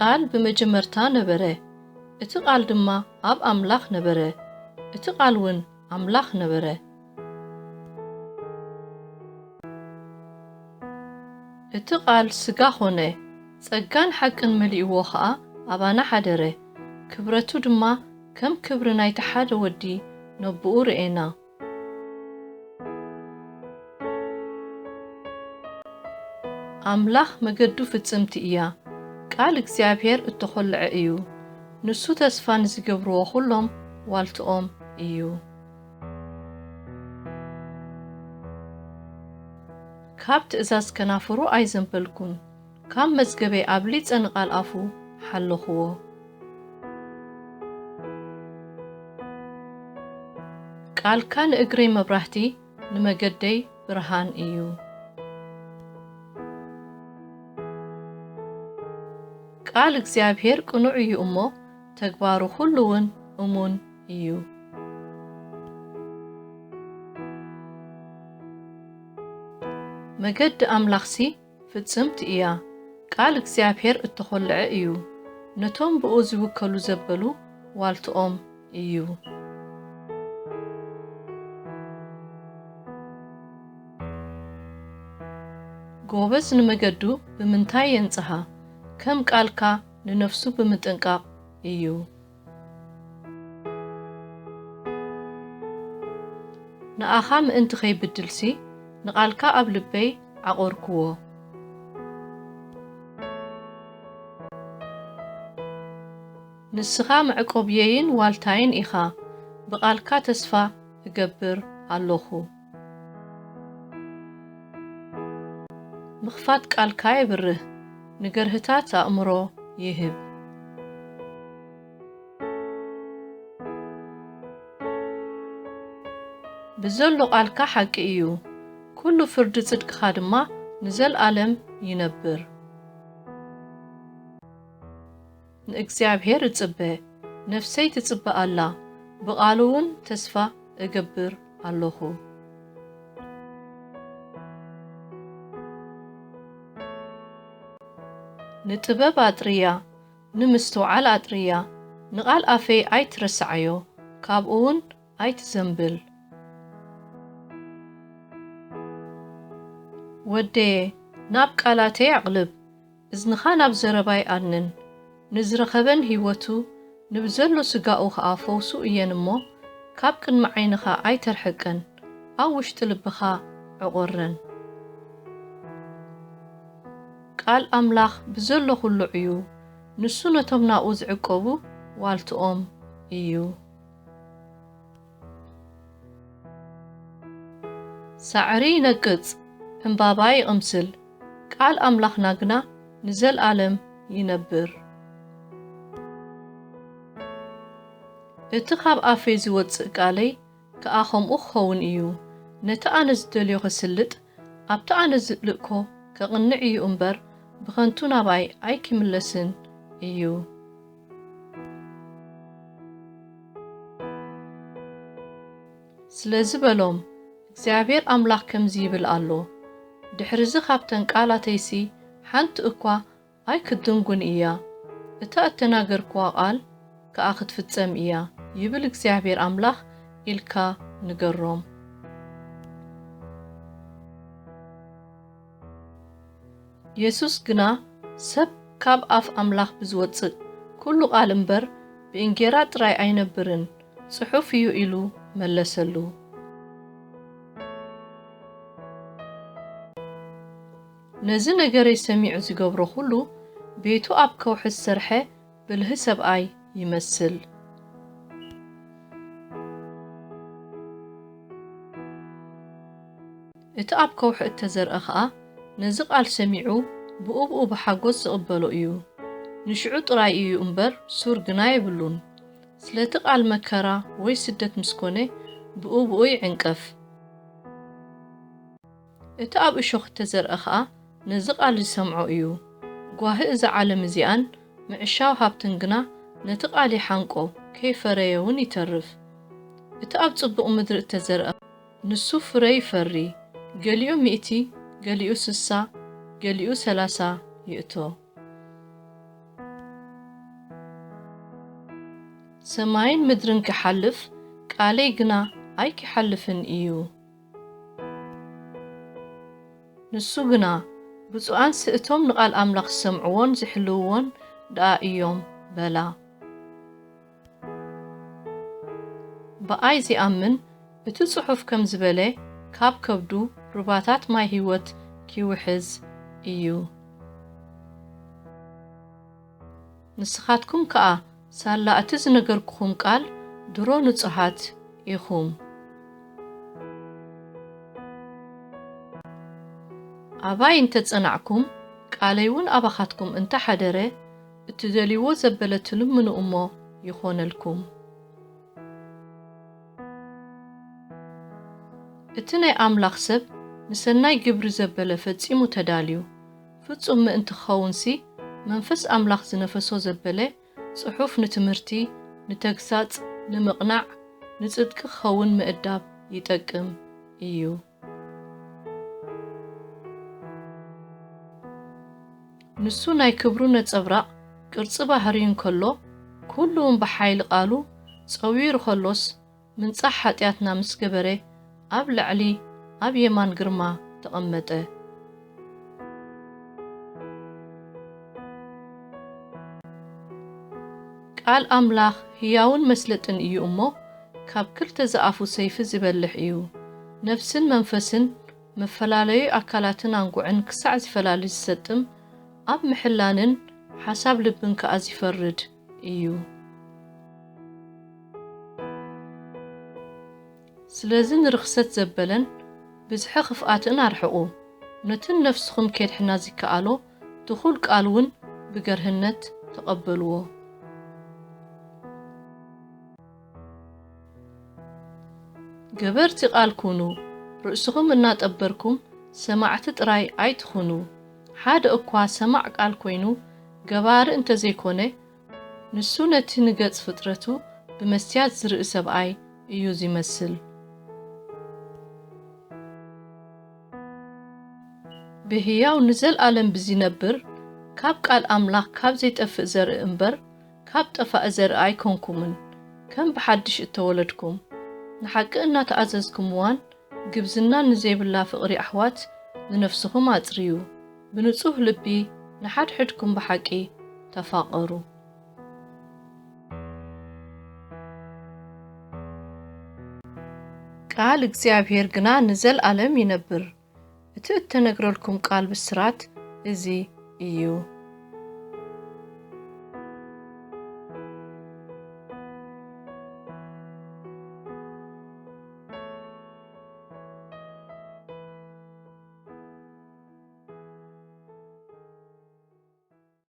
ቃል ብመጀመርታ ነበረ፣ እቲ ቃል ድማ ኣብ ኣምላኽ ነበረ፣ እቲ ቃል እውን ኣምላኽ ነበረ። እቲ ቃል ስጋ ኾነ፣ ጸጋን ሓቅን መሊእዎ ኸኣ ኣባና ሓደረ። ክብረቱ ድማ ከም ክብሪ ናይቲ ሓደ ወዲ ነብኡ ርኤና። ኣምላኽ መገዱ ፍጽምቲ እያ። ቃል እግዚኣብሔር እተኾልዐ እዩ። ንሱ ተስፋ ንዝገብርዎ ኹሎም ዋልትኦም እዩ። ካብ ትእዛዝ ከናፍሩ ኣይዘንበልኩን፣ ካብ መዝገበይ ኣብሊጸ ንቓል ኣፉ ሓለኹዎ። ቃልካ ንእግረይ መብራህቲ፣ ንመገደይ ብርሃን እዩ። ቃል እግዚኣብሔር ቅኑዕ እዩ እሞ፣ ተግባሩ ኩሉ እውን እሙን እዩ። መገዲ ኣምላኽሲ ፍጽምቲ እያ። ቃል እግዚኣብሔር እተኾልዐ እዩ። ነቶም ብኡ ዝውከሉ ዘበሉ ዋልትኦም እዩ። ጎበዝ ንመገዱ ብምንታይ የንጽሃ? ከም ቃልካ ንነፍሱ ብምጥንቃቕ እዩ። ንኣኻ ምእንቲ ኸይብድልሲ፣ ንቓልካ ኣብ ልበይ ዓቖርክዎ። ንስኻ መዕቆብየይን ዋልታይን ኢኻ፣ ብቓልካ ተስፋ እገብር ኣለኹ። ምኽፋት ቃልካ የብርህ፣ ንገርህታት ኣእምሮ ይህብ። ብዘሎ ቃልካ ሓቂ እዩ፣ ኩሉ ፍርዲ ጽድቅኻ ድማ ንዘልኣለም ይነብር። ንእግዚኣብሔር እጽበ፣ ነፍሰይ ትጽበ ኣላ፣ ብቓሉ እውን ተስፋ እገብር ኣለኹ። ንጥበብ ኣጥርያ፣ ንምስትውዓል ኣጥርያ፣ ንቓል ኣፈይ ኣይትረስዓዮ፣ ካብኡ እውን ኣይትዘንብል። ወደየ፣ ናብ ቃላተይ ኣቕልብ፣ እዝንኻ ናብ ዘረባይ ኣድንን። ንዝረኸበን ህይወቱ፣ ንብዘሎ ስጋኡ ኸኣ ፈውሱ እየን እሞ፣ ካብ ቅድሚ ዓይንኻ ኣይተርሕቀን፣ ኣብ ውሽጢ ልብኻ ዕቖረን። ቃል ኣምላኽ ብዘሎ ኹሉ እዩ፣ ንሱ ነቶም ናብኡ ዝዕቀቡ ዋልትኦም እዩ። ሳዕሪ ይነቅጽ፣ ዕምባባ ይቕምስል፣ ቃል ኣምላኽና ግና ንዘልኣለም ይነብር። እቲ ኻብ ኣፈይ ዝወጽእ ቃለይ ከኣ ኸምኡ ክኸውን እዩ። ነቲ ኣነ ዝደልዮ ኸስልጥ፣ ኣብቲ ኣነ ዝልእኮ ከቕንዕ እዩ እምበር፣ ብኸንቱ ናባይ ኣይኪምለስን እዩ። ስለዚ በሎም፣ እግዚኣብሔር ኣምላኽ ከምዚ ይብል ኣሎ፣ ድሕርዚ ኻብተን ቃላተይሲ ሓንቲ እኳ ኣይክትድንጉን እያ፣ እታ እተናገርክዋ ቓል ከኣ ክትፍጸም እያ፣ ይብል እግዚኣብሔር ኣምላኽ ኢልካ ንገሮም። የሱስ ግና፣ ሰብ ካብ ኣፍ ኣምላኽ ብዝወጽእ ኩሉ ቃል እምበር፣ ብእንጌራ ጥራይ ኣይነብርን፣ ጽሑፍ እዩ ኢሉ መለሰሉ። ነዚ ነገረይ ሰሚዑ ዝገብሮ ኩሉ፣ ቤቱ ኣብ ከውሒ ዝሰርሐ ብልሂ ሰብኣይ ይመስል። እቲ ኣብ ከውሒ እተዘርአ ኸኣ ነዚ ቃል ሰሚዑ ብኡ ብኡ ብሓጎስ ዝቕበሎ እዩ። ንሽዑ ጥራይ እዩ እምበር ሱር ግና የብሉን። ስለቲ ቃል መከራ ወይ ስደት ምስ ኮነ ብኡ ብኡ ይዕንቀፍ። እቲ ኣብ እሾኽ እተዘርአ ኸኣ ነዚ ቃል ዝሰምዖ እዩ። ጓሂ እዛ ዓለም እዚኣን ምዕሻው ሃብትን ግና ነቲ ቃል ይሓንቆ፣ ከይፈረየ እውን ይተርፍ። እቲ ኣብ ጽቡቕ ምድሪ እተዘርአ ንሱ ፍረ ይፈሪ፣ ገሊኡ ሚእቲ፣ ገሊኡ ስሳ፣ ገሊኡ ሰላሳ ይእቶ። ሰማይን ምድርን ኪሓልፍ፣ ቃለይ ግና ኣይኪሓልፍን እዩ። ንሱ ግና፣ ብፁዓንሲ እቶም ንቓል ኣምላኽ ዝሰምዕዎን ዝሕልውዎን ደኣ እዮም በላ። ብኣይ ዚኣምን፣ እቲ ጽሑፍ ከም ዝበለ፣ ካብ ከብዱ ሩባታት ማይ ህይወት ኪውሕዝ እዩ። ንስኻትኩም ከኣ፣ ሳላ እቲ ዝነገርኩኹም ቃል ድሮ ንጹሃት ኢኹም። ኣባይ እንተ ጸናዕኩም፣ ቃለይ እውን ኣባኻትኩም እንተ ሓደረ፣ እትደልይዎ ዘበለ ትልምኑ እሞ ይኾነልኩም። እቲ ናይ ኣምላኽ ሰብ ንሰናይ ግብሪ ዘበለ ፈጺሙ ተዳልዩ፣ ፍጹም ምእንቲ ክኸውንሲ፣ መንፈስ ኣምላኽ ዝነፈሶ ዘበለ ጽሑፍ ንትምህርቲ፣ ንተግሳጽ፣ ንምቕናዕ፣ ንጽድቂ ክኸውን ምእዳብ ይጠቅም እዩ። ንሱ ናይ ክብሩ ነጸብራቕ ቅርጺ ባህርዩ እንከሎ፣ ኩሉ እውን ብሓይሊ ቃሉ ጸዊሩ ከሎስ፣ ምንጻሕ ሓጢኣትና ምስ ገበረ፣ ኣብ ላዕሊ ኣብ የማን ግርማ ተቐመጠ። ቃል ኣምላኽ ህያውን መስለጥን እዩ እሞ፣ ካብ ክልተ ዝኣፉ ሰይፊ ዝበልሕ እዩ። ነፍስን መንፈስን፣ መፈላለዩ ኣካላትን ኣንጉዕን ክሳዕ ዝፈላሊ ዝሰጥም፣ ኣብ ምሕላንን ሓሳብ ልብን ከኣ ዝፈርድ እዩ። ስለዚ ንርኽሰት ዘበለን ብዝሒ ክፍኣትን ኣርሕቑ። ነቲ ንነፍስኹም ኬድሕና ዚከኣሎ ትኹል ቃል እውን ብገርህነት ተቐበልዎ። ገበርቲ ቃል ኩኑ፣ ርእስኹም እናጠበርኩም ሰማዕቲ ጥራይ ኣይትኹኑ። ሓደ እኳ ሰማዕ ቃል ኮይኑ ገባሪ እንተ ዘይኮነ፣ ንሱ ነቲ ንገጽ ፍጥረቱ ብመስትያት ዝርኢ ሰብኣይ እዩ ዚመስል። ብህያው ንዘልኣለም ብዚነብር፣ ካብ ቃል ኣምላኽ ካብ ዘይጠፍእ ዘርኢ እምበር፣ ካብ ጠፋኢ ዘርኢ ኣይኮንኩምን፣ ከም ብሓድሽ እተወለድኩም፣ ንሓቂ እናተኣዘዝኩምዋን ግብዝናን ንዘይብላ ፍቕሪ ኣሕዋት ንነፍስኹም ኣጽርዩ። ብንጹህ ልቢ ንሓድሕድኩም ብሓቂ ተፋቐሩ። ቃል እግዚኣብሔር ግና ንዘልኣለም ይነብር። እቲ እተነግረልኩም ቃል ብስራት እዚ እዩ።